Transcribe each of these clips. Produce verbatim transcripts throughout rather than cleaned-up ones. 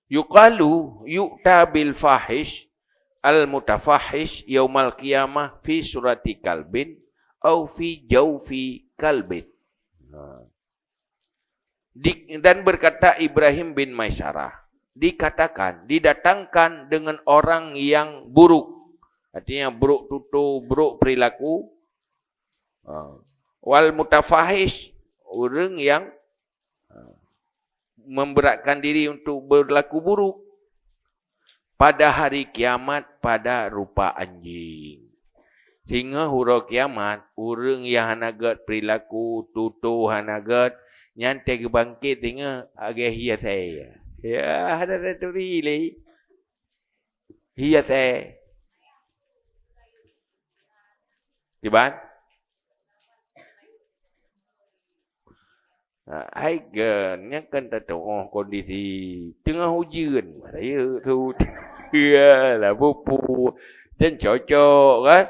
Yuqalu yu'ta bil fahish al mutafahish yaumal qiyamah fi surati kalbin au fi jaufi kalbin. Ha. Di-, dan berkata Ibrahim bin Maisarah, dikatakan, didatangkan dengan orang yang buruk. Artinya buruk tutur, buruk perilaku. Ha. Wal mutafahish, ureuëng yang, ha, memberatkan diri untuk berlaku buruk. Pada hari kiamat pada rupa anjing. Singoh uroe kiamat, ureuëng nyang hana gét perilaku, tutoe hana gét, nyan teuh geubangket singoh lagée hi asée. Ya, hana taturi lé. Hi asée. Kiban? Ha, hai gen, nyan kan tatuoh kondisi teungoh ujeuen. Rayeuk su. Yalah, bupu. Dan cocok, kan?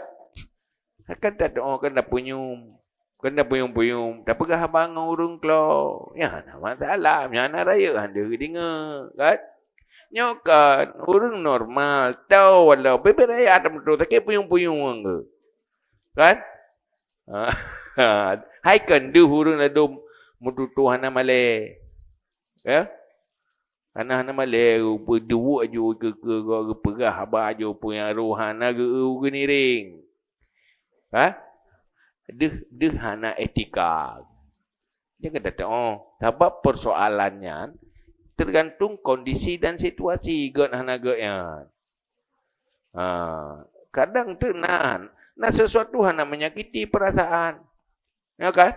Kan tatuoh, kan tapunyum. Kan tapunyum-punyum. Tapeugah haba ngon ureuëng klo. Nyan hana masalah. Nyan hana rayeuk, han deuh deungoe, kan? Nyoe kan ureuëng normal. Tau walau bebe raya ada moto sakét punyum-punyum ngon geuh. Kan? Ha, hai kan deuh ureuëng ladom meututoe hana malée. Ya? Hana, hana malée, geupeuduek aju keu, keu, geupeugah haba aju peue nyang roh hana geu-, geuniréng. Ha? Deuh, deuh hana etika. Jangan kata, oh, sabab persoalan nyan tergantung kondisi dan situasi gét hana gét nyan. Ha, kadang tu na, na sesuatu hana menyakiti perasaan. Ya kan?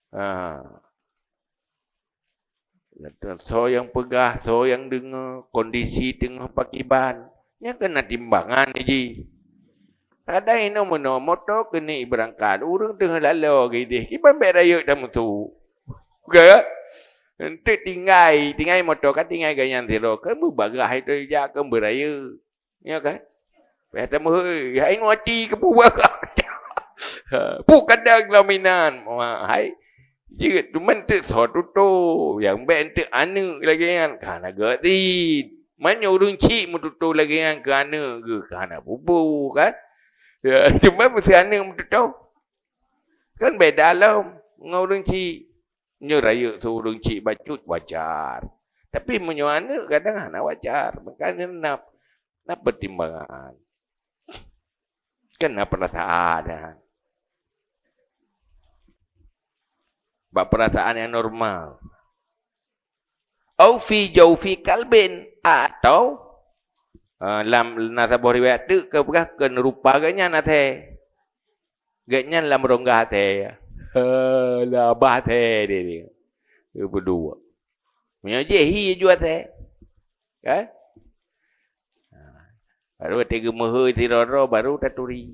Ha. Soe nyang peugah, soe nyang deungoe, kondisi teungoh pakiban. Nyan kan na timbangan jih. Kadang inoe meunoe moto keuneuk beurangkat, ureuëng teungoh laloe geudeh, kiban bék rayeuk tameusu. Ka? Enteuk tinggai, tinggai moto ka tinggai gobnyan sidroe, kan beubagaih itu jak kan beurayeuk. Ya kan? Payah tameuhôi, hai ngoh ati keu peue bagaih. Peue kadang laminan. Wah, hai. Jeuet, teuma enteuk soe tutoe, nyang bék enteuk aneuëk lagée nyan, ka na gét cit. Meunyoe ureuëng chik meututoe lagée nyan keu aneuëk geuh, ka na peue-peue, kan? Ya, teuma meuseu aneuëk meututoe. Kan beda lom ngon ureuëng chik. Nyoe rayeuk su ureuëng chik bacut, wajar. Tapi meunyoe aneuëk kadang hana wajar. Makanya na, na pertimbangan. Kan na perasaan, ya. Bak perasaan yang normal. Au fi jaufi kalbin, atau, eh, lam, na saboh riwayat teuk ka peugah keu rupa geuh nyan asée. Gét nyan lam rongga asée. Ha, lam babah asée dia, dia. Dia berdua. Meunyoe jih hi ju asée. Kan? Ha. Baru watée geumeuhôi sidroe-droe, baru taturi.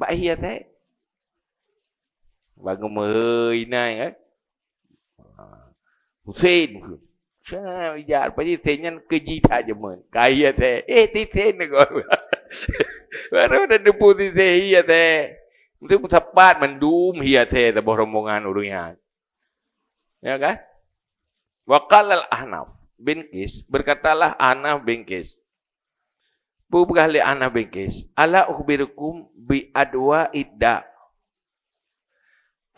Bak hi asée. Bak geumeuhôi inan, kan? Ha. Husen. Sangat bijak. Pasti sen nyan keu jih that jameun. Ka hi asée. Eh, tisen deungon. Baru tateupeue tisen hi asée. Meusti meusapat mandum hi asée saboh rombongan ureuëng nyan. Ya kan? Wa qala Al-Ahnaf bin Qais, berkatalah Ahnaf bin Qais. Peugah lé Ahnaf bin Qais, "Ala ukhbirukum bi adwa'id da'?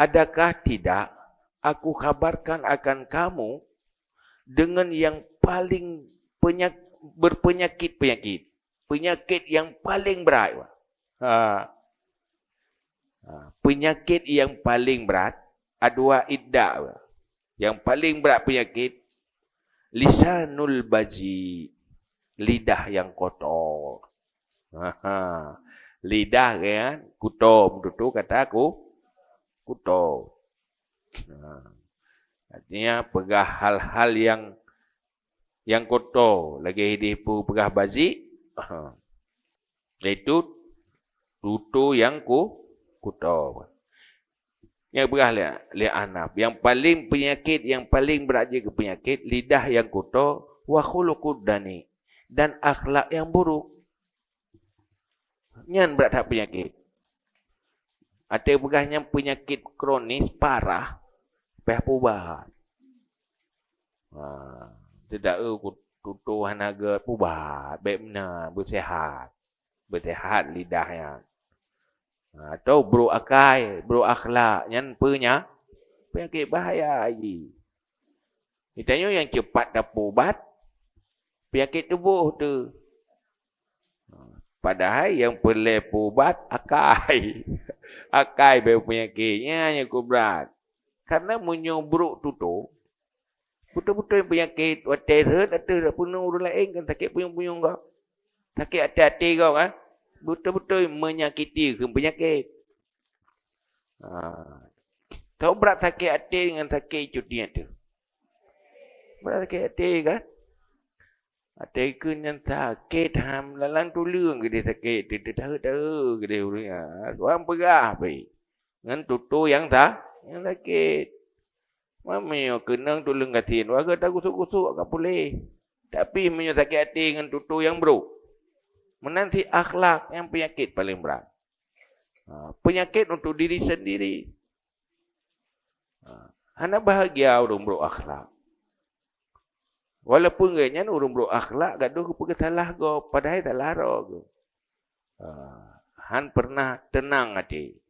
Adakah tidak aku khabarkan akan kamu dengan yang paling penyak-, berpenyakit-penyakit? Penyakit yang paling berat." Ha. Ha, penyakit yang paling berat, adwa'id da'. Yang paling berat penyakit, lisanul bazi, lidah yang kotor. Ha, ha. Lidah kan, kuto, betul kata aku, kuto. Ha. Artinya, peugah hal-hal yang, yang kotor. Lagée ideh peugah bazi, ha. Yaitu tutoe nyang ku-, kuto. Nyang peugah lé, lé Ahnaf, yang paling penyakit, yang paling berat jih keu penyakit, lidah nyang kuto, wa khuluqud dani, dan akhlak nyang buruk. Nyan brat that penyakit. Watée peugah nyan penyakit kronis parah, payah peuubat. Ha. Teudaeu ku tutoe hana gét, pubat, bék meunan, beuseuhat. Beuseuhat lidah nyan. Ha, atau brok akai, brok akhlak, nyan peunya-, peunyakét bahaya jih. Geutanyoe nyang cepat tapeuubat, peunyakét tuboh teuh. Padahai nyang peureulée peuubat akai. Akai beu peunyakét, nyan nyang keu brat. Karena meunyoe brok tutoe, beutôi-beutôi peunyakét, watée rhot ateueh peunoh ureuëng laén kan sakét punyueng-punyueng gob. Sakét até-até gob kan. Beutôi-beutôi menyakiti keu peunyakét. Ha. Tahu brat sakét até dengan sakét cut niat tu. Brat sakét até kan? Até keu nyan sakét ham lalang tuleueng geudeh sakét, teuteutahe-tahe geudeh ureuëng nyan. Tuhan peugah pih. Ngon tutoe nyang sa-, nyang sakét. Meunyoe keunong tuleueng gasien, warga tagusok-gusok ka puléh. Tapi meunyoe sakét até ngon tutoe nyang brok, meunan cit akhlak nyang peunyakét paleng brat. Ha, peunyakét untuk diri sendiri. Ha, hana bahagia ureuëng brok akhlak. Walaupun geuh nyan ureuëng brok akhlak gadoh geupeugah salah gob, padahai salah droe geuh. Ha, han pernah teunang até.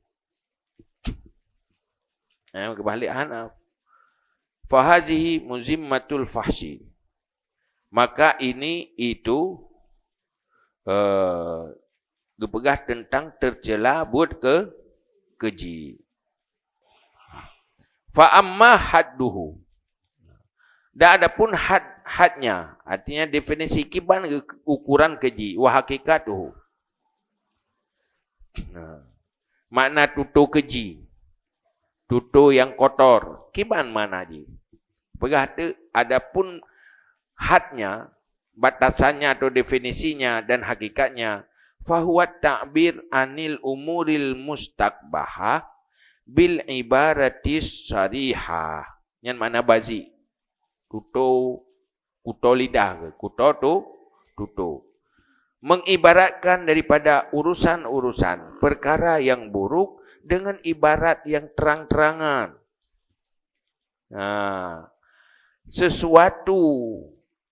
Eh, keubalek hana. Fahazihi muzimmatul fahsyi. Maka ini itu, eh, geupeugah teuntang teucela buet ke-, keji. Fa amma hadduhu. Dan adapun had, hadnya, artinya definisi kiban geu-, ukuran keji, wa hakikatuhu. Nah, makna tutoe keji, tutoe nyang kotor, kiban makna jih. Peugah teuk, adapun hadnya, batasannya atau definisinya dan hakikatnya, fahuwa ta'bir anil umuril mustakbahah bil ibaratis sarihah. Nyan makna bazi. Tutoe, kutoe lidah ke, kutoe tu, tutoe. Mengibaratkan daripada urusan-urusan perkara yang buruk dengan ibarat yang terang-terangan. Nah, sesuatu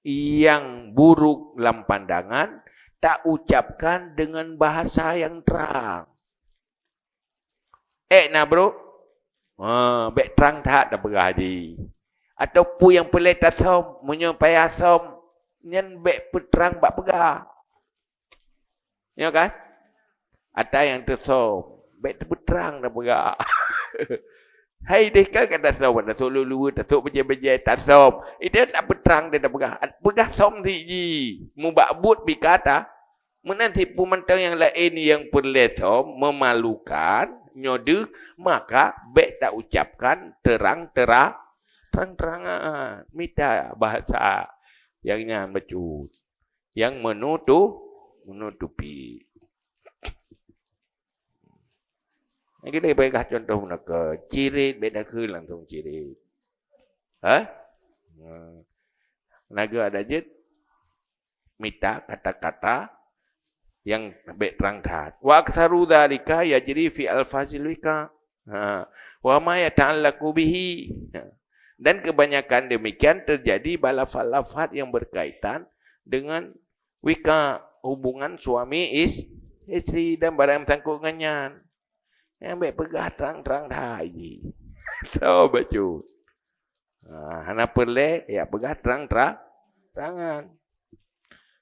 yang buruk lam pandangan tak ucapkan dengan bahasa yang terang. Ék na brok? Ha, bék trang that tapeugah jih. Atawa peue nyang peureulée tasöm, meunyoe payah söm, nyan bék peutrang bak peugah. Ya kan? Ata nyang teusöm, bék teupeutrang tapeugah. Hai deh kan ka tasöm, tasok luweue-luweue, tasok bejée-bejée, tasöm. Itu tak peutrang dia tapeugah. Peugah söm cit jih. Mubak buet pih ka ta Meunan cit peue mantong nyang laén nyang peureulée som meumalukan, nyoe deuh, maka bék taucapkan teurang-teura-, terang-terangan. Mita bahasa nyang nyan bacut, nyang meunutu-, meunutupi. Nyang keudeh, beugaih contoh meunan keu cirit, bék takheun langsong cirit. Hah? Hmm. Naga ada jeuet mita kata-kata nyang bék trang that. Wa aktsaru dzalika yajri fi alfazil wika. Ha. Wa ma yata'allaqu bihi. Ha. Dan kebanyakan demikian terjadi bak lafaz-lafaz yang berkaitan dengan wika, hubungan suami is-, isteri dan barang yang bersangkut dengan nyan. Nyang bék peugah trang-trang that jih. Soe bacut? Ha, hana peureulée, ya peugah trang-trang, trangan.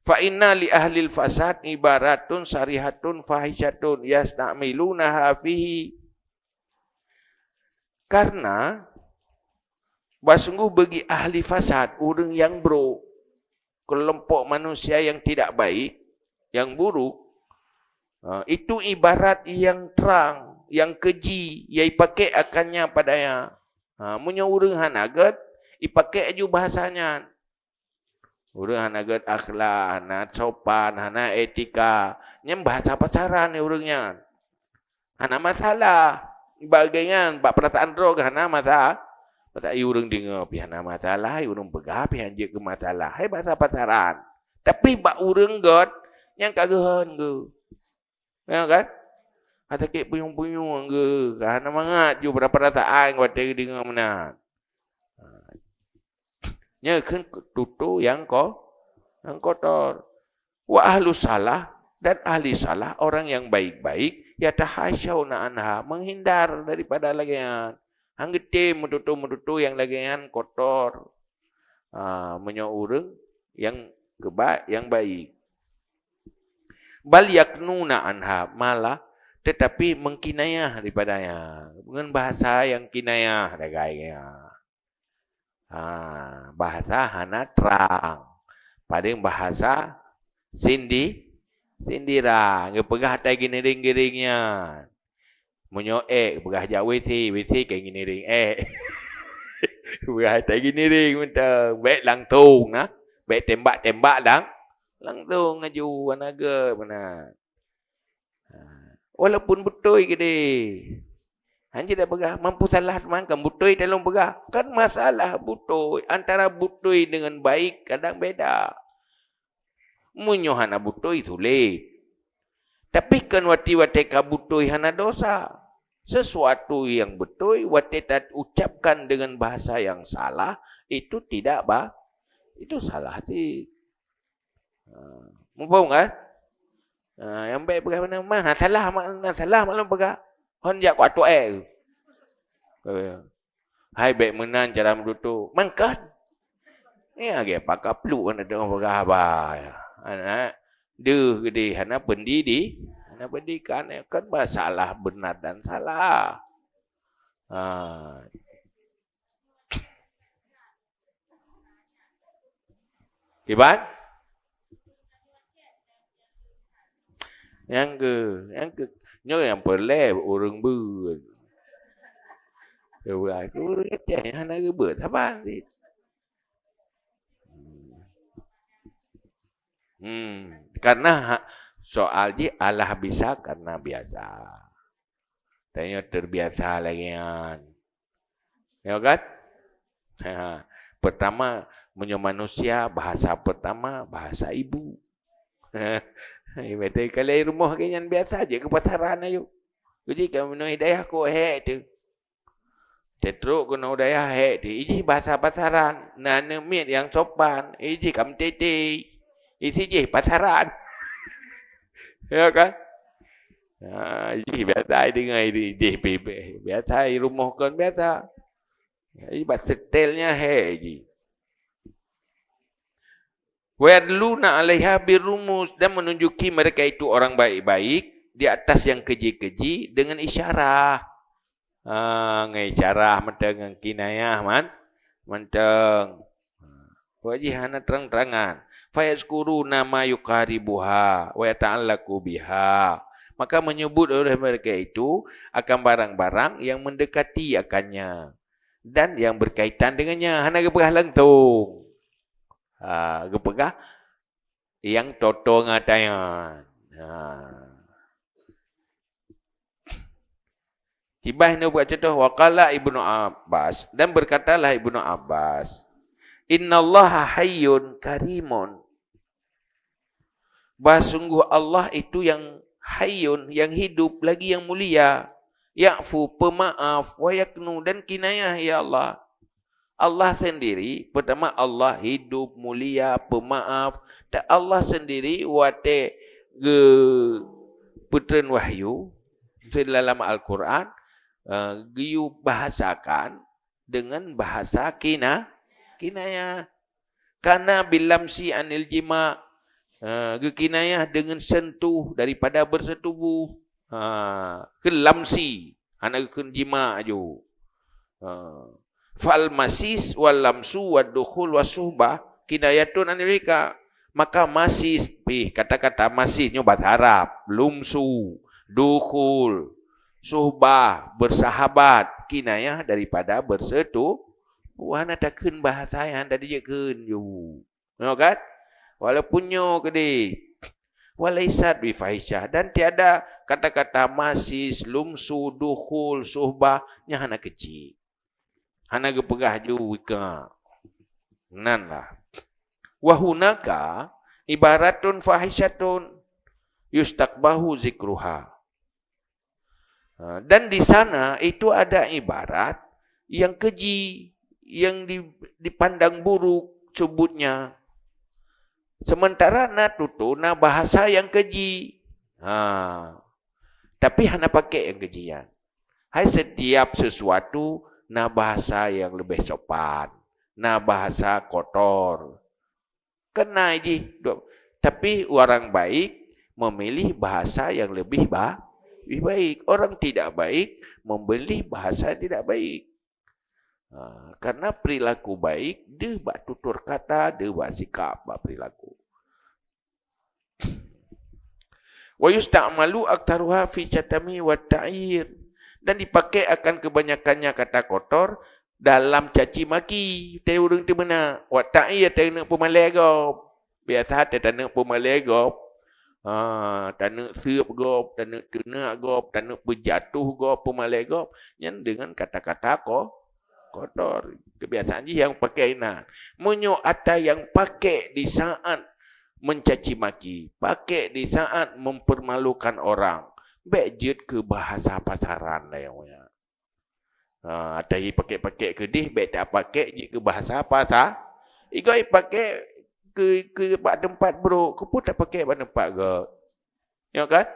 Fa inna li ahlil fasad ibaratun sarihatun fahisyatun yasta'milunaha fihi. Karena, bah sungguh bagi ahli fasad, ureuëng nyang brok, kelompok manusia yang tidak baik, yang buruk, ha, itu ibarat yang terang, yang keji, yang dipakai akannya padanya. Ha, meunyoe ureuëng hana gét, dipakai aju bahasa nyan. Ureuëng hana gét akhlak, hana sopan, hana etika. Nyan bahasa pasaran ureuëng nyan. Hana masalah. Bak geuh nyan, bak peurasaan droe geuh hana masa-, masa-, i ureuëng deungoe pih hana masalah, i ureuëng peugah pih hanjeuet keu masalah. Hai bahasa pasaran. Tapi bak ureuëng gét, nyan ka geuhon geuh. Ya kan? Ka sakét punyueng-punyueng geuh, ka hana mangat ju peurasaan watée geudeungoe meunan. Nyan kheun tutoe nyang ko-, nyang kotor. Wa ahlu salah, dan ahli salah, orang yang baik-baik, yatahasyauna anha, menghindar daripada lagée nyan. Han geutem meututoe-meututoe nyang lagée nyan kotor. Ha, meunyoe ureuëng nyang keuba-, nyang baik. Bal yaknuna anha, malah tetapi mengkinayah daripadanya. Dengan bahasa yang kinayah, lagée nyan. Ha, bahasa hana trang. Paling bahasa sindi-, sindiran. Geupeugah atai giniring-giring nyan. Meunyoe ék, peugah jak WC, WC ka giniring ék. Peugah atai giniring mantong. Bék langsong nah. Bék tembak-tembak lang-, langsong aju, hana gét meunan. Ha, walaupun beutôi keudeh. Hanjeuet tapeugah, mampu salah teuma kan beutôi talôn peugah. Kan masalah beutôi, antara beutôi dengan baik kadang beda. Meunyoe hana beutôi, sulet. Tapi kan watée-watée ka beutôi hana dosa. Sesuatu yang beutôi, watée ta ucapkan dengan bahasa yang salah, itu tidak ba-, itu salah cit. Ha, muphom kan? Ha, nyang bék peugah meunan, "Mah, na salah, mak, na salah mak lôn peugah." Hon jak kuat tuek. Hai bék meunan cara meututoe. Mangkon. Ni lagée pakak pluek hana teungoh peugah haba. Anak deuh geude hana pendidi-, hana pendidikan, kan masalah benar dan salah. Ha. Kiban? Nyang ke, nyang ke, nyoe nyang peureulée ureuëng beuet. Ureuëng Aceh hana geubeuet saban cit. Hmm, karena ha-, soal jih Allah bisa karena biasa. Tanyoe terbiasa lagée nyan. Ya kan? Ha, pertama, meunyoe manusia, bahasa pertama, bahasa ibu. Ibarat kali rumoh lagée nyan biasa jeuet keu pasaran ayue. Jadi, kamoe meunyoe dayah kok hék teuh. Teutrok keunoe dayah hék teuh. Ijih bahasa pasaran. Na aneuk miet nyang sopan. Ijih kam tete. Isi jih pasaran. Ya kan? Ha, jih biasa deungoe, jih pi-, pi-, biasa i rumoh kon biasa. Jadi, bak setelnya he jih. Wa yadluna 'alaiha birrumus, dan menunjuki mereka itu orang baik-baik di atas yang keji-keji dengan isyarah. Ha, ngon isyarah mantong, ngon kinayah man-, mantong. Wajih hana terang-terangan. Fayazkuruna ma yuqaribuha wa yata'allaqu biha. Maka menyebut oleh mereka itu akan barang-barang yang mendekati akannya dan yang berkaitan dengannya. Hana geupeugah langsung. Ha, geupeugah nyang toto ngon ata nyan. Ha. Kiban neubuet contoh, wa qala Ibnu Abbas, dan berkatalah Ibnu Abbas, "Innallaha hayyun karimun." Bah sungguh Allah itu yang hayyun, yang hidup, lagi yang mulia. Ya'fu, pemaaf, wa yaknu, dan kinayah, ya Allah. Allah sendiri, pertama Allah hidup, mulia, pemaaf. Dan Allah sendiri watée geupeutreun wahyu, dalam Al-Quran, eh, geuyue bahasakan dengan bahasa kina-, kinayah. Kana bilamsi anil jima, eh, geukinayah dengan sentuh daripada bersetubuh. Ha, keu lamsi, hana geukheun jima aju. Ha. Fal masis wal lamsu wad dukhul was suhbah kinayatun anil wika. Maka masis, pih, kata-kata masis nyoe bahasa Arab, lumsu, dukhul, suhbah, bersahabat, kinayah daripada bersetu-, hana takheun bahasa nyang tadi jeuet kheun ju. Nyoe kan? Walaupun nyoe keudeh. Walaisat bifahisyah. Dan tiada kata-kata masis, lumsu, dukhul, suhbah nyang hana keuci. Hana geupeugah ju wika. Nan lah. Wa hunaka ibaratun fahisyatun yustaqbahu zikruha. Ha, dan di sana itu ada ibarat yang keji, yang di, dipandang buruk sebutnya. Sementara na tutoe na bahasa nyang keji. Ha. Tapi hana pakai nyang keji nyan. Hai, setiap sesuatu na bahasa yang lebih sopan, na bahasa kotor. Kena jih. Tapi orang baik memilih bahasa yang lebih ba-, lebih baik. Orang tidak baik memilih bahasa yang tidak baik. Ha, karena perilaku baik deuh bak tutur kata, deuh bak sikap, bak perilaku. Wa yusta'malu aktsaruha fi syatami wa ta'yir. Dan dipakai akan kebanyakannya kata kotor dalam caci maki. Teu ureuëng teuh meunan, wa ta'yir, teu neuk peumalée gob. Biasa teu taneuk peumalée gob. Ha, taneuk seueb gob, taneuk teunak gob, taneuk peujatuh gob, peumalée gob. Nyan dengan kata-kata ko-, kotor. Kebiasaan jih nyang pakai inan. Meunyoe ata nyang pakai di saat mencaci maki, pakai di saat mempermalukan orang, bék jeuet keu bahasa pasaran dayong nyan. Ha, ata ipakai-pakai keudeh, bék tapakai jeuet keu bahasa pasa-, igoe ipakai keu, keu bak teumpat brok, keupeue tapakai bak teumpat gét. Nyo kan?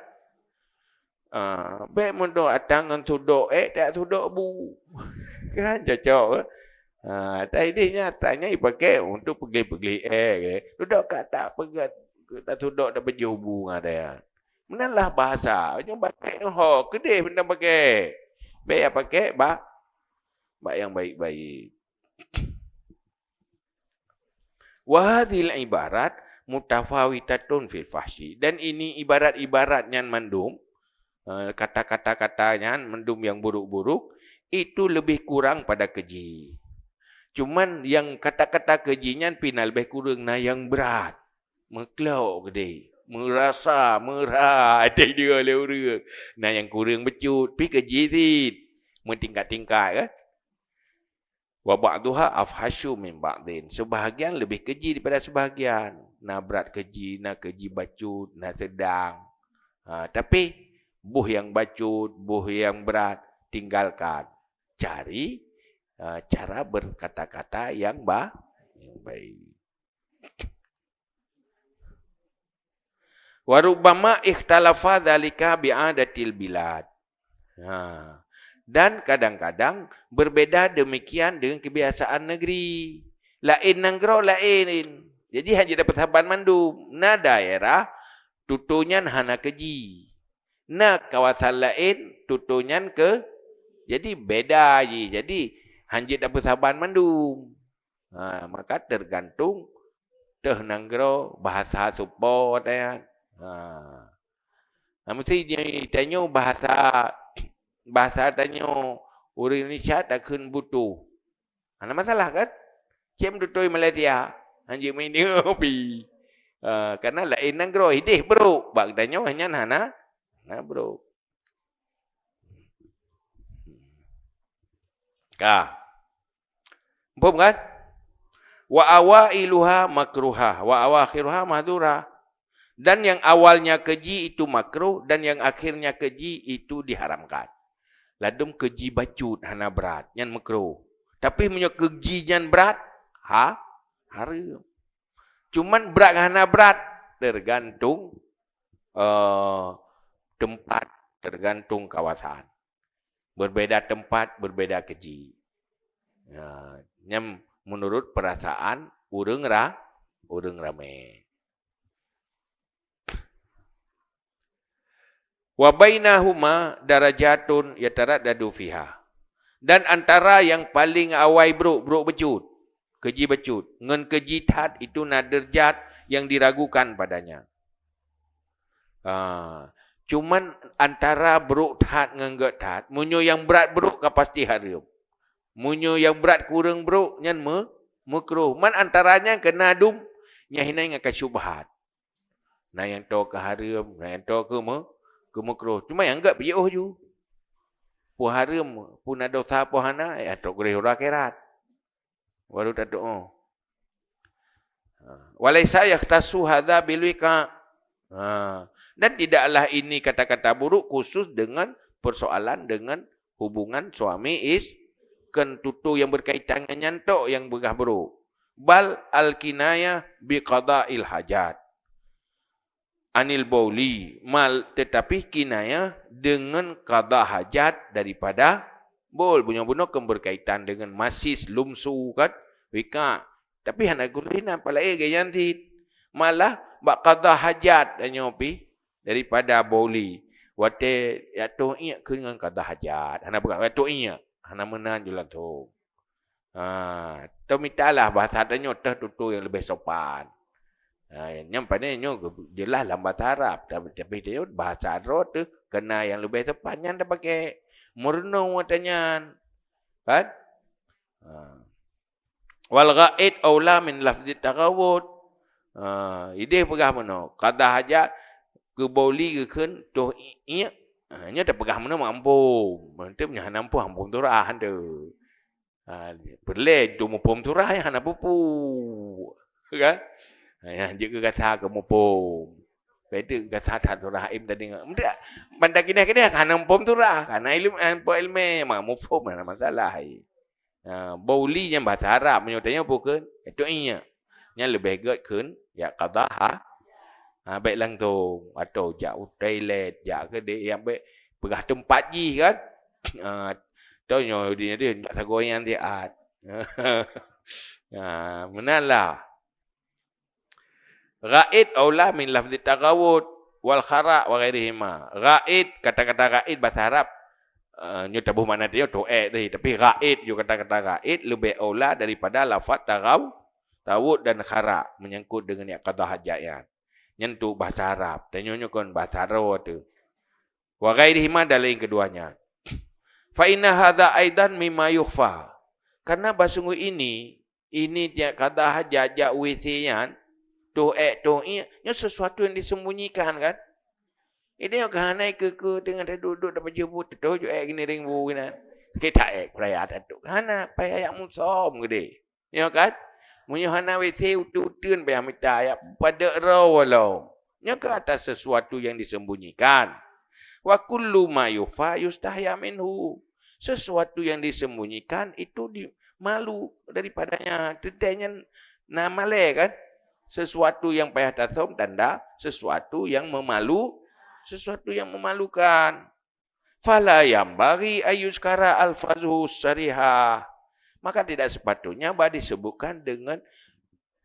Ah, bék meudok ata ngon sudok ék, tak sudok bu. Kan cocok, eh? Ah, ata ideh nyan, ata nyan ipakai untuk peugléh-peugléh ék, eh. Sudok ka tak peugét, tak sudok, tak beujoh bu ngon ata nyan. Meunan lah bahasa. Nyoe batai nyoe ho, keudeh mantong pakai. Bék ya pakai bak, bak nyang baik-baik. Wa hadzihil ibarat mutafawitatun fil fahsyi. Dan ini ibarat-ibarat nyan mandum, eh, kata-kata kata nyan mandum nyang buruk-buruk, itu lebih kurang pada keji. Cuman nyang kata-kata keji nyan pih na leubeh kureueng, na nyang brat. Meuklok keudeh, meurasa, meurha, teudeungoe lé ureuëng. Na nyang kureueng bacut, pih keji cit. Meutingkat-tingkat kan? Wa ba'duha afhasyu min ba'din. Sebahagian lebih keji daripada sebahagian. Na brat keji, na keji bacut, na sedang. Ha, tapi boh nyang bacut, boh nyang brat, tinggalkan. Cari, ha, cara berkata-kata yang ba-, yang baik. Wa rubbama ikhtalafa dzalika bi'adatil bilad. Ha. Dan kadang-kadang berbeda demikian dengan kebiasaan negeri. Laén nanggroe laén. Jadi hana jeuet tapeusaban mandum. Na daerah tutoe nyan hana keji. Na kawasan laén tutoe nyan ke-, jadi beda jih. Jadi hana jeuet tapeusaban mandum. Ha, maka tergantung teuh nanggroe bahasa supo teuh nyan. Ha. Ha, mesti tanyoe bahasa, bahasa tanyoe ureuëng Indonesia takheun butuh. Hana masalah kan? Cem tutui Malaysia, hana jeuet meuineuk pi. Ha, karena laén nanggroe ideh brok, bak tanyoe nyan hana, hana brok. Ka. Muphom kan? Wa awailuha makruha, wa awakhiruha mahdura. Dan yang awalnya keji itu makruh, dan yang akhirnya keji itu diharamkan. Ladum keji bacut hana brat, nyan makruh. Tapi meunyoe keji nyan brat, ha, hareuem. Cuman brat ngon hana brat tergantung, eh, tempat, tergantung kawasan. Berbeda tempat, berbeda keji. Ya, nyan menurut perasaan ureuëng ra-, ureuëng ramé. Wa bainahuma darajatun yataraddadu fiha. Dan antara yang paling awai brok, brok bacut, keji bacut, ngon keji that itu na deurjat yang diragukan padanya. Ha, cuman antara brok that ngon gét that, meunyoe nyang brat brok ka pasti hareuem. Meunyoe nyang brat kureueng brok, nyan me-, makruh. Man antara nyan keunan dum, nyan hinan nyang ka syubhat. Na nyang toe keu hareuem, na nyang toe keu me-, keu makruh. Cuma nyang gét piôh ju. Peue hareuem, peue na dosa, peue hana, ya trok gurée uroe akhirat. Baru tatu'oh. Ha. Walaisa yakhtassu hadza bil wika'. Ha. Dan tidaklah ini kata-kata buruk khusus dengan persoalan dengan hubungan suami is-, kon tutoe nyang berkaitan ngon nyan tok nyang peugah brok. Bal al-kinayah bi qada'il hajat anil bauli, mal, tetapi kinayah dengan qada hajat daripada baul. Bunoe-bunoe kan berkaitan dengan masis, lumsu kan, wika. Tapi hana guna inan, palai gaya nyan cit. Malah bak qada hajat tanyoe pih daripada bauli. Watée jak toh iék keu ngon qada hajat. Hana peugah jak toh iék. Hana meunan jeulah tu. Ha, tau mitalah bahasa tanyoe teuh tutoe nyang leubeh sopan. Ha, nyang pane nyoe jeulaih lam bahasa Arab, tapi, tapi tanyoe bahasa droe teuh keunan nyang leubeh sopan nyan tapakai. Meurunoe ata nyan. Kan? Ha. Wal ghaid aula min lafzi taghawud. Ha, ideh peugah meunoe, qada hajat keu bauli geukheun toh iék. Ha, nyoe tapeugah meunoe mampu. Manteup nyoe hana mampu, mampu turah tu. Ha, peureulée tu muphom surah nyang hana peue-peue. Kan? Ha, nyang jeuet keu gata keu muphom. Beda gata that surah im tadi. Meudak, banda keuneuk-keuneuk hana muphom surah, hana ilmu, hana muphom ilmu, ma muphom hana masalah. Ha, bauli nyang bahasa Arab meunyoe tanyoe bukon, itu iya. Nyan leubeh gét kheun, ya qadha ha. Ha, bék langsung atau jak u toilet, jak keudeh, ya bék peugah teumpat jih kan. Ha, tu nyoe di, di, jak sagoe nyan siat. Ha, meunan lah. Ghaid aula min lafzi taghawud wal khara wa ghairihima. Ghaid, kata-kata ghaid bahasa Arab, eh, nyoe taboh makna dia toh ék tadi, tapi ghaid, nyoe kata-kata ghaid leubeh aula daripada lafaz taghaw-, tawud dan khara menyangkut dengan ya qadha hajat nyan. Nyan tu bahasa Arab. Tanyoe nyoe kon bahasa Arab tu. Wa ghairihima, dan lain keduanya. Fa inna hadza aidan mimma yukhfa. Karena basungguh ini, ini dia qadha hajat jak W C nyan, toh ék, toh iék, nyoe sesuatu yang disembunyikan kan? Ini yang keuhanai keu-keu teungoh teuduek-duek dapat jeuet bu, teutoh ju ék gini ring bu gina. Kita ék peraya tentu. Hana payah yak musom gede. Ya kan? Meunyoe hana W C uteuen-uteuen payah mita, ya padek roe walau. Nyoe keu atas sesuatu yang disembunyikan. Wa kullu ma yukhfa yustahya minhu. Sesuatu yang disembunyikan itu di, malu daripadanya. Teuntée nyan na malée kan? Sesuatu yang payah tasom tanda sesuatu yang memalu, sesuatu yang memalukan. Fala yanbaghi ayyuzkara alfazuhu sarihah. Maka tidak sepatutnya bah disebutkan dengan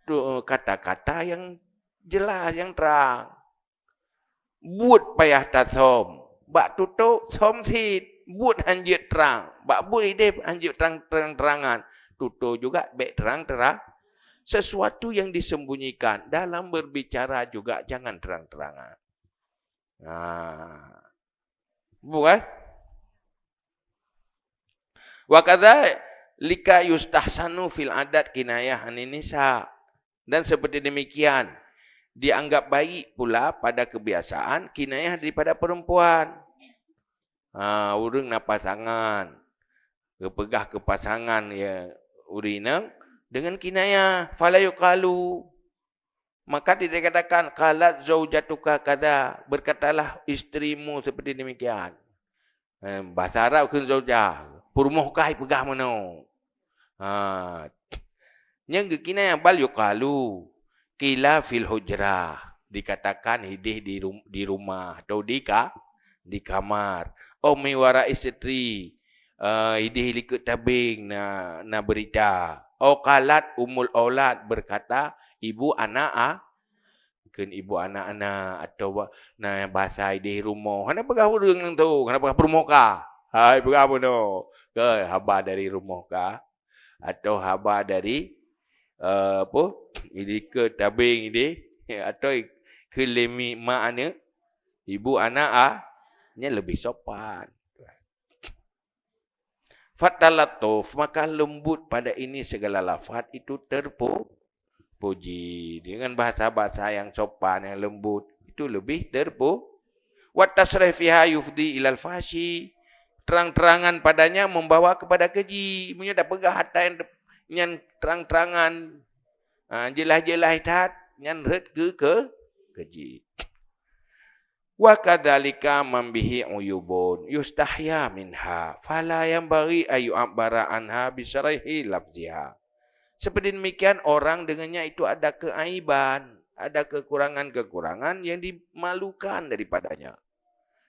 tu, kata-kata yang jelas, yang terang. Buet payah tasom, bak tutoe som cit, buet hanjeuet trang, bak buet ideh hanjeuet trang, terang-terangan, tutoe juga bék terang-terang. Sesuatu yang disembunyikan dalam berbicara juga jangan terang-terangan. Nah. Bukan? Wa kadzalika yustahsanu fil adat kinayah anin nisa. Dan seperti demikian, dianggap baik pula pada kebiasaan kinayah daripada perempuan. Ha, ureuëng na pasangan, geupeugah keu pasangan ya ureuëng inong dengan kinayah, fala yuqalu. Maka tidak dikatakan, "Qalat zaujatuka kadza," berkatalah istrimu seperti demikian. Eh, bahasa Arab kheun zaujah, peurumoh kah peugah meunoe. Ha. Nyang geukinayah bal yuqalu, qila fil hujrah, dikatakan ideh di rum-, di rumah atau di ka-, di kamar. Au mi wara'i sitri, eh, ideh likot tabeng na, na berita. Au qalat ummul aulad, berkata ibu anak a-, kheun ibu anak-anak atau ba-, na bahasa ideh rumoh. Hana peugah ureuëng nang tu, hana peugah peurumoh kah. Hai, peugah bunoe. Ke haba dari rumoh kah? Atau haba dari, eh, apa? Ideh ke tabeng ideh. Atau kheun lé mi mak aneuk, ibu anak a-, nyan lebih sopan. Fatalattuf, maka lembut pada ini segala lafaz itu terpu-, puji. Dengan bahasa-bahasa yang sopan, yang lembut, itu lebih terpu-, wa tasrih fiha yufdi ilal fahsyi. Terang-terangan padanya membawa kepada keji. Meunyoe tapeugah hata nyang, nyang terang-terangan, ha, jeulaih-jeulaih that, nyan rhot keu, keu keji. Wa kadzalika man bihi uyubun yustahya minha, fala yanbaghi an yu'abbara anha bi syaraihi lafziha. Seperti demikian orang dengannya itu ada keaiban, ada kekurangan-kekurangan yang dimalukan daripadanya,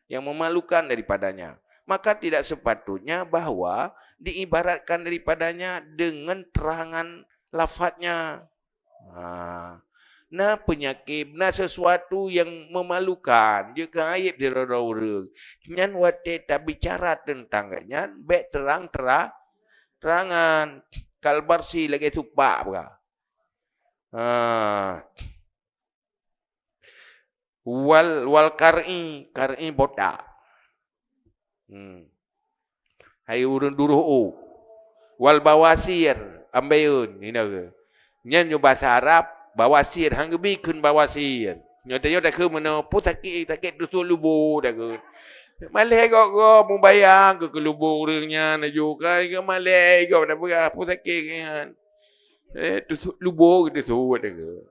yang memalukan daripadanya. Maka tidak sepatutnya bahwa diibaratkan daripadanya dengan terangan lafadznya. Ha. Na peunyakét, na sesuatu yang memalukan, jeuet keu aéb di droe-droe ureuëng. Nyan watée tabicara teuntang gobnyan, bék terang-tera-, terangan. Kal barsi lagée supak bra. Ha. Wal, wal kar'i, kar'i botak. Hmm. Hai ureuëng duroh u. Wal bawasir, ambeuen, inoe. Nyan nyoe basa Arab, bawasir, han geubi kheun bawasir. Nyoe tanyoe takheun meunoe, peue sakét, sakét tusok lubo takheun. Malée gob-gob mubayang keu, keu lubo ureuëng nyan laju, kan, keu malée gob dak peugah, peue sakét nyan. Eh, tusok lubo geutusok takheun.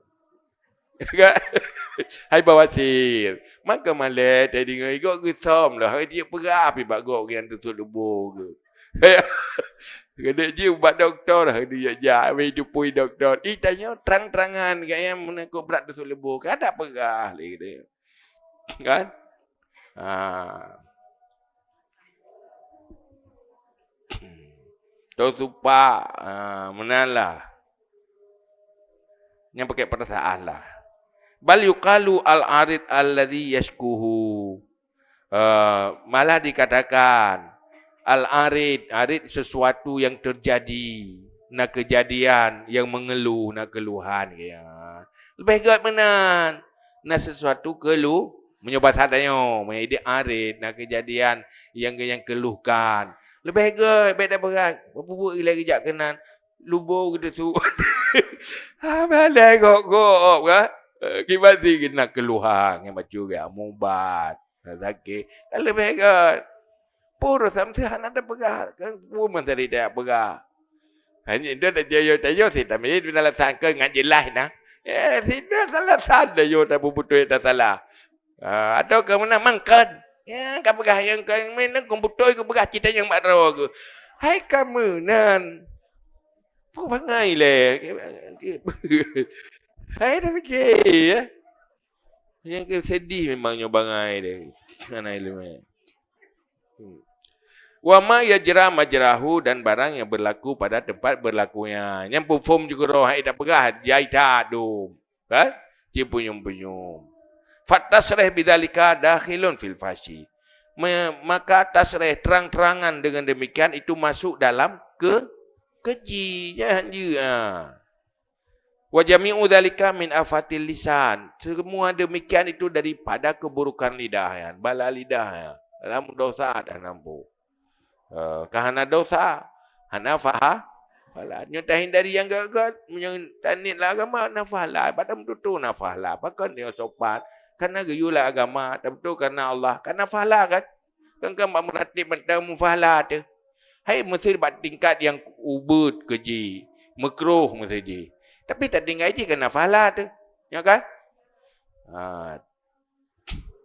Hai bawasir, maka malée tadi ngon igoe geusöm lah, hai dia peugah pi bak gob nyan tusok lubo geuh. Geudeuk jih bak dokto dah, dia jak, jak, habis tupui dokto. Ih, tanyoe trang-trangan, gaya meunakot brat tusok lubo, kada peugah lé geudeuk. Kan? Ha. Tau tupak, ha, meunan lah. Nyang pakai perasaan lah. Bal yuqalu al-arid alladhi yashkuhu. Eh, malah dikatakan al-arid, arid sesuatu yang terjadi, na kejadian yang mengeluh, na keluhan, ya. Lebih gét meunan, na sesuatu kelu-, meunyoe basa tanyoe, meunyoe idéh arid, na kejadian yang, yang keluhkan. Lebih gét, bék dak beurah, beubuet ilée geujak keunan, lubo geudesu. Ha, malée gok-gok, kan? Eh, kiban si keunan keluhan, nyang bacut geuh, mubat. Sakét. Kan leubeh gét. Peue urosan meusti hana tapeugah. Kan peue mantong tapeugah. Hanya itu dah tayo-tayo si tamé bina alasan keu ngat jeulaih nah. Eh, sida alasan dah yo tapeubutôi tasalah. Ah, atau keu meunan mangkon. Ya, ka peugah nyang keu meunan keu butôi keu peugah cit nyang bak droe keu. Hai ka meunan. Peue bangai lé. Hai dah fikir ya. Nyang keu sedih memang nyoe bangai deh. Hana ileumé. Hmm. Wa ma yajra majrahu, dan barang yang berlaku pada tempat berlakunya. Nyang peuphom jeukeroh hai dak peugah jai that dum. Kan? Ci punyum-punyum. Fat tasrih bidzalika dakhilun fil fahsyi. Me-, maka tasrih terang-terangan dengan demikian itu masuk dalam ke-, keji. Jangan je, ha. Wa jami'u dzalika min afatil lisan. Semua demikian itu daripada keburukan lidah, ya. Bala lidah, ya. Dalam dosa dan nampu. Eh, ka hana dosa, hana faha-, fahala. Nyoe tahindari nyang gét-gét, meunyoe taniet lam agama, na fahala. Bak tameututoe na fahala. Pakon nyoe sopan. Kana geuyue lam agama, tameututoe kana Allah. Kana fahala kan? Kan, kan bak meuratéb mantong mufahala teuh. Hai meusé bak tingkat nyang ubeut keu jih, meukroh meusé jih. Tapi tatinggai jih kana fahala teuh. Nyo kan? Ha.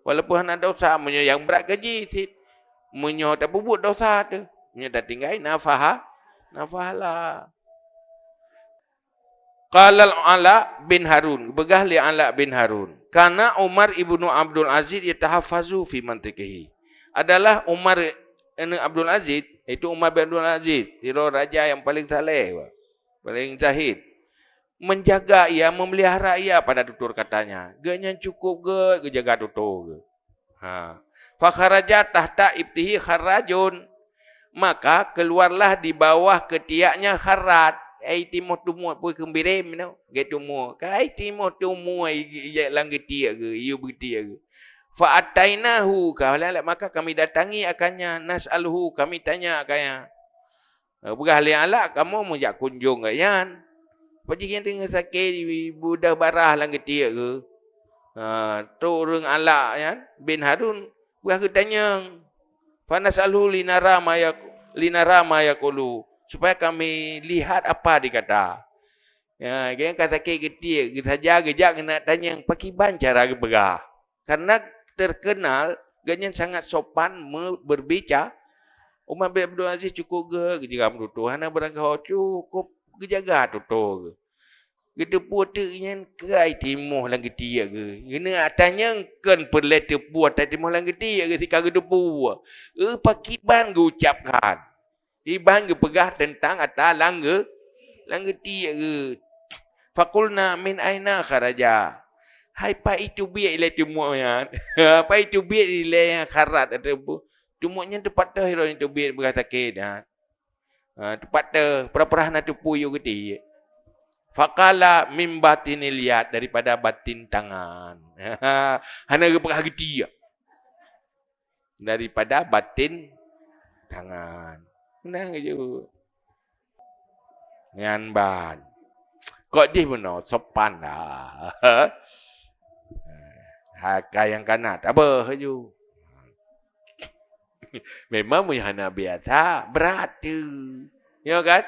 Walaupun hana dosa, meunyoe nyang brat keu jih cit. Meunyoe tapeubuet dosa teuh, meunyoe tatinggai na faha-, na fahala. Qala Al-Ala bin Harun, peugah lé Ala bin Harun, "Kana Umar ibnu Abdul Aziz yatahaffazu fi mantiqihi." Adalah Umar aneuk Abdul Aziz, yaitu Umar bin Abdul Aziz, sidroe raja nyang paleng saleh, paléng zahid, menjaga ia, memelihara ia pada tutur katanya. Geuhnyan cukup gét geujaga tutoe geuh. Ha. Fa kharaja tahta ibtihi kharrajun. Maka keluarlah di bawah ketiaknya kharraj. Ai timoh tumue peue keumbirem nyoe. Gét tumue. Kai timoh tumue i-, i-, lam geutiek geuh, yue beutiek geuh. Fa atainahu, ka, maka kami datangi akannya, nas'aluhu, kami tanya akannya. Eh, peugah lé Ala, kamoe meujak kunjong gobnyan. Apa jih nyan teungoh sakét, ibu dah barah lam geutiek geuh. Ha, trok ureuëng Ala nyan, bin Harun, peugah geutanyong. Fa nas'aluhu linara ma yak-, linara ma yaqulu, supaya kami lihat apa dikata. Ya, gobnyan ka sakét geutiek, geusaja geujak keuneuk tanyong, pakiban cara geupeugah. Karena terkenal, gobnyan sangat sopan me-, berbicara. Umar bin Abdul Aziz cukup geuh, geujiram tutoe, hana beurangkaho, cukup geujaga tutoe geuh. Geuteupeue teuk nyan keuh ai timoh lam geutiek geuh. Geuneuk atra nyang kon peureulée teupeue atra timoh lam geutiek geuh sika geuteupeue. Eh, pakriban geuucab khan. Iban geupeugah teuntang atra lam geu-, lam geutiek geuh. Faqulna, "Min aina kharaja?" Hai, pat jiteubiet ilée timoh nyan? Pat jiteubiet ilée nyang kharat ateueh bu-, timoh nyan teupat teuh droe jiteubiet beurangkat sakét, ha. Ha, teupat teuh, peurah-peurah na teupeu yue geutiek. Faqala, "Min batinil yad," daripada batin tangan. Hana geupeugah geutiek. Daripada batin tangan. Meunan geujaweueb. Nyan ban. Kok jih bunoe sopan dah. Ha, ka nyang kana, tabeuh laju. Memang meunyoe hana biasa, brat teuh. Nyo kan?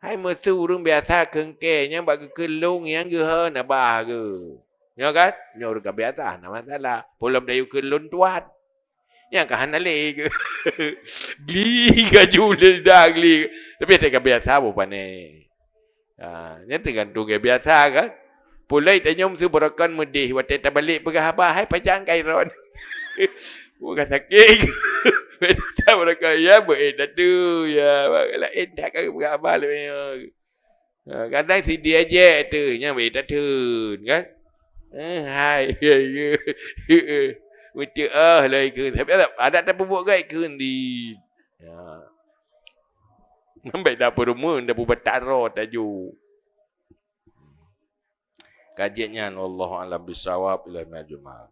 Hai meuseu ureuëng biasa keungkée nyang bak geukheun lôn nyang geuhon abah geuh. Nyo kan? Nyoe ureuëng ka biasa hana masalah. Peulom dayue kheun lôn tuan. Nyang ka hana lé geuh. Gli laju lé dah gli. Tapi até ka biasa boh pané. Ha, nyan teugantung gaya biasa kan. Pulai tanyong seubeurokon meudeh watée tabalek peugah haba, hai pajan ka iron. Bukan sakét. Seubeurokon ya beu eh datu ya. Laén dak ka peugah haba lé. Ha, kadang si dia je tu nyang beu eh datu kan. Eh, hai. Beuteu ah lai ke. Tapi adat tapeubuet gai ke di. Ya. Sampai dapur rumah, dapur batara taju. Kajian nyan, wallahu a'lam bissawab, ila yaumil jumaah.